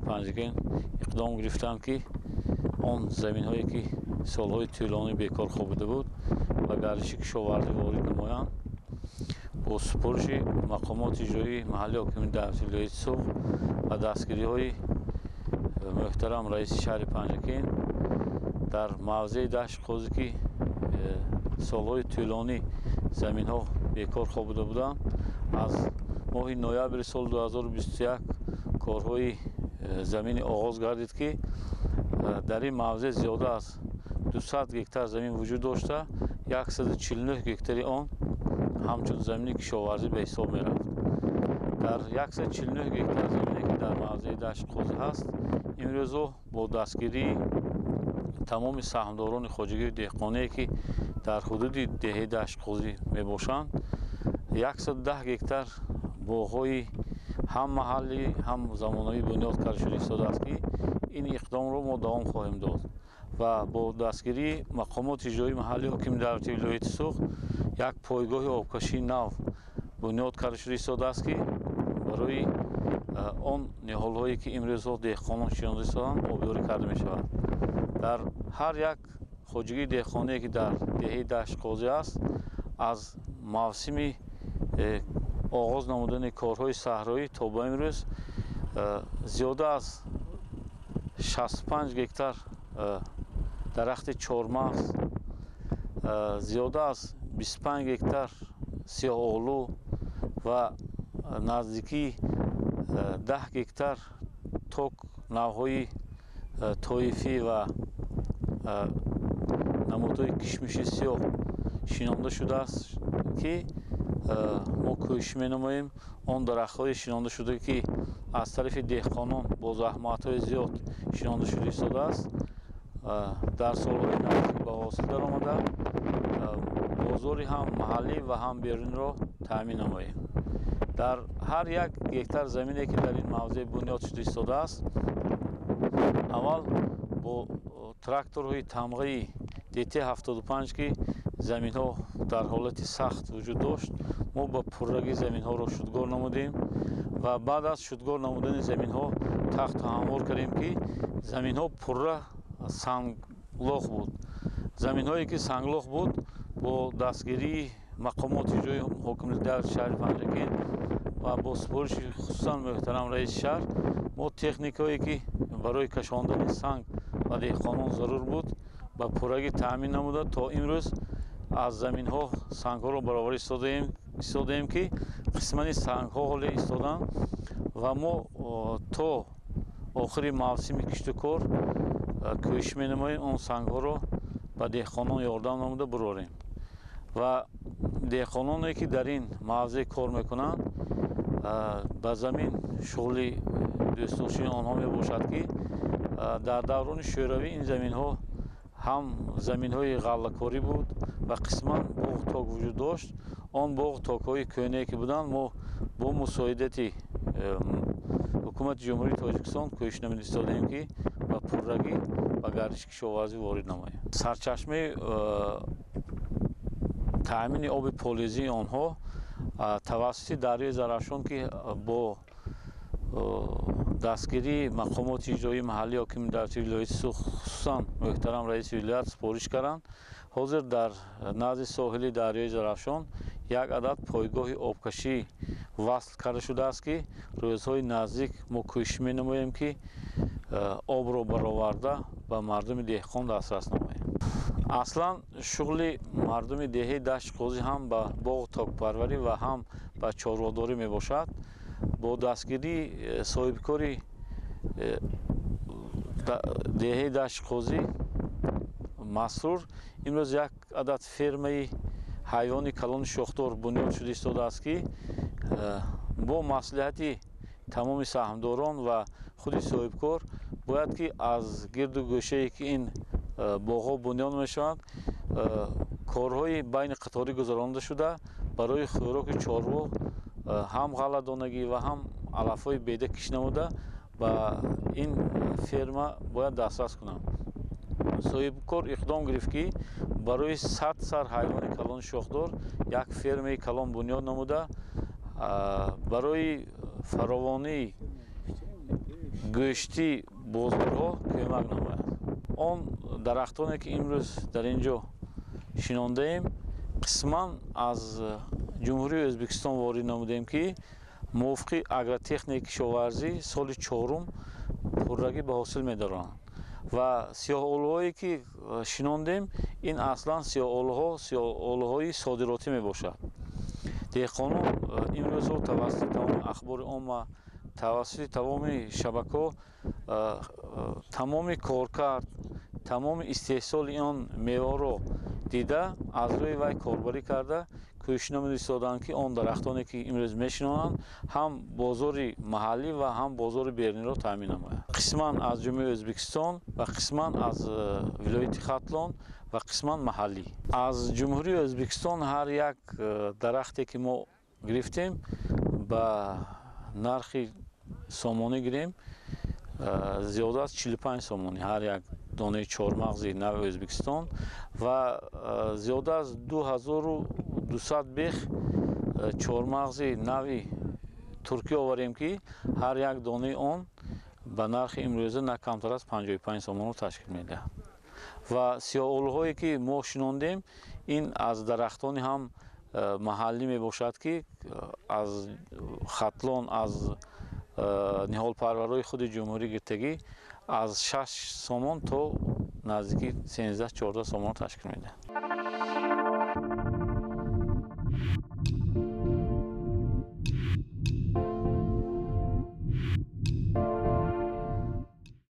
Панҷакент иқдом гирифтанд, ки он заминҳое, ки солҳои тӯлонӣ бекор хобида буд, ба гардиши кишоварзӣ ворид намоянд. Бо супориши мақомоти иҷроии маҳаллии ҳокимияти давлатии вилояти Суғд ва дастгириҳои муҳтарам раиси шаҳри Панҷакент дар мавзеи Дашти Қозӣ, ки солҳои тӯлонӣ заминҳо бекор хобида буданд, аз моҳи ноябри соли 2021 корҳои заминӣ оғоз гардид, ки дар ин мавзеъ зиёда аз 200 гектар замин вуҷуд дошта, 149 гектари он ҳамчун замини кишоварзӣ ба ҳисоб мерафт. Дар 149 гектар замине, ки дар мавзеи Дашти Қозӣ ҳаст, имрӯзо бо дастгирии тамоми саҳмдорони хоҷагии деҳқоние, ки дар ҳудуди деҳаи Дашти Қозӣ мебошанд, 110 гектар боғҳои ҳам маҳаллӣ, ҳам замонавӣ бунёд карда шуда истодааст, ки ин иқдомро мо давом хоҳем дод ва бо дастгирии мақомоти иҷроии маҳаллии ҳокимияти давлатии вилояти Суғд як пойгоҳи обкашии нав бунёд карда шуда истодааст, ки барои он ниҳолҳое, ки имрӯзҳо деҳқонон шинонда истоданд, обёрӣ карда мешавад. Дар ҳар як хоҷагии деҳқоние, ки дар деҳаи Дашти Қозӣ аст, аз мавсими оғоз намудани корҳои саҳроӣ то ба имрӯз зиёда аз 65 гектар дарахти чормағз, зиёда аз 25 гектар сиёҳолу ва наздикии 10 гектар ток навъҳои тоифӣ ва намудҳои кишмиши сиёҳ шинонда шудааст, ки мо кӯшиш менамоем он дарахтҳои шинонда шуда, ки аз тарафи деҳқонон бо заҳматҳои зиёд шинонда шуда истодааст, дар солҳои наздик ба ҳосил даромада, бозори ҳам маҳаллӣ ва ҳам беруниро таъмин намоем. Дар ҳар як гектар замине, ки дар ин мавзеъ бунёд шуда истодааст, аввал бо тракторҳои тамғаи ДТ-75, ки заминҳо дар ҳолати сахт вуҷуд дошт, мо ба пуррагӣ заминҳоро шудгор намудем ва баъд аз шудгор намудани заминҳо тахту ҳамвор кардем, ки заминҳо пурра санглох буд. Заминҳое, ки санглох буд, бо дастгирии мақомоти иҷроии ҳокимияти давлати шаҳри Панҷакент ва бо супориши хусусан муҳтарам раиси шаҳр мо техникаҳое, ки барои кашондани санг ба деҳқонон зарур буд, ба пуррагӣ таъмин намуда, то имрӯз аз заминҳо сангҳоро бароварӣ истодаем, ки қисмани сангҳо ҳоле истоданд ва мо то охири мавсими киштукор кӯшиш менамоем он сангҳоро ба деҳқонон ёрдам намуда бурорем. Ва деҳқононе, ки дар ин мавзеъ кор мекунанд, ба замин шуғли дӯстдоштани онҳо мебошад, ки дар даврони шӯравӣ ин заминҳо ҳам заминҳои ғаллакорӣ буд ва қисман боғу ток вуҷуд дошт. Он боғу токҳои кӯҳнае, ки буданд, мо бо мусоидати ҳукумати Ҷумҳурии Тоҷикистон кӯшиш намуда истодаем, ки ба пуррагӣ ба гардиши кишоварзӣ ворид намоем. Сарчашмаи таъмини оби полезии онҳо тавассути дарёи Зарафшон, ки бо дастгирии мақомоти иҷроии маҳаллии ҳокимияти давлатии вилояти Суғд, хусусан муҳтарам раиси вилоят супориш карданд, ҳозир дар назди соҳили дарёи Зарафшон як адад пойгоҳи обкашӣ васл карда шудааст, ки рӯзҳои наздик мо кӯшиш менамоем, ки обро бароварда ба мардуми деҳқон дастрас намоем. Аслан шуғли мардуми деҳаи Дашти Қозӣ ҳам ба боғу токпарварӣ ва ҳам ба чорводорӣ мебошад. Бо дастгирии соҳибкори деҳаи Дашти Қозӣ Масрур имрӯз як адад фермаи ҳайвони калони шохдор бунёд шуда истодааст, ки бо маслиҳати тамоми саҳмдорон ва худи соҳибкор бояд, ки аз гирду гӯшае, ки ин боғҳо бунёд мешаванд, корҳои байни қаторӣ гузаронида шуда, барои хӯроки чорво ҳам ғалладонагӣ ва ҳам алафҳои беда киш намуда ба ин ферма бояд дастрас кунанд. Соҳибкор иқдом гирифт, ки барои 100 сар ҳайвони калони шохдор як фермаи калон бунёд намуда, барои фаровонии гӯштии бозорҳо кӯмак намояд. Он дарахтоне ки имрӯз дар ин ҷо шинондаем, қисман аз Ҷумҳурии Ӯзбекистон ворид намудем, ки мувофиқи агротехникаи кишоварзӣ соли чорум пуррагӣ ба ҳосил медоранд. Ва сиёҳолуҳое ки шинондем, ин аслан сиёҳолуҳои содиротӣ мебошад. Деҳқонон имрӯзҳо тавассути тамоми ахбори омма, тавассути тамоми шабакаҳо тамоми коркард, тамоми истеҳсоли он меваро дида, аз рӯи вай корбарӣ карда кӯшиш намуда истоданд, ки он дарахтоне ки имрӯз мешинонанд, ҳам бозори маҳаллӣ ва ҳам бозори беруниро таъмин намояд. Қисман аз Ҷумҳурии Ӯзбекистон ва қисман аз вилояти Хатлон ва қисман маҳаллӣ. Аз Ҷумҳурии Ӯзбекистон ҳар як дарахте ки мо гирифтем, ба нархи сомонӣ гирем, зиёда аз 45 сомонӣ ҳар як донаи чормағзи нави Ӯзбекистон ва зиёда аз 2200 бех чормағзи нави Туркия оварем, ки ҳар як донаи он ба нархи имрӯза на камтар аз 55 сомонро ташкил медиҳад. Ва сиёҳолуҳое ки мо шинондем, ин аз дарахтони ҳам маҳаллӣ мебошад, ки аз Хатлон, аз ниҳолпарварҳои худи ҷумҳурӣ гирифтагӣ, аз 6 сомон то наздики 13-14 сомонро ташкил медиҳад.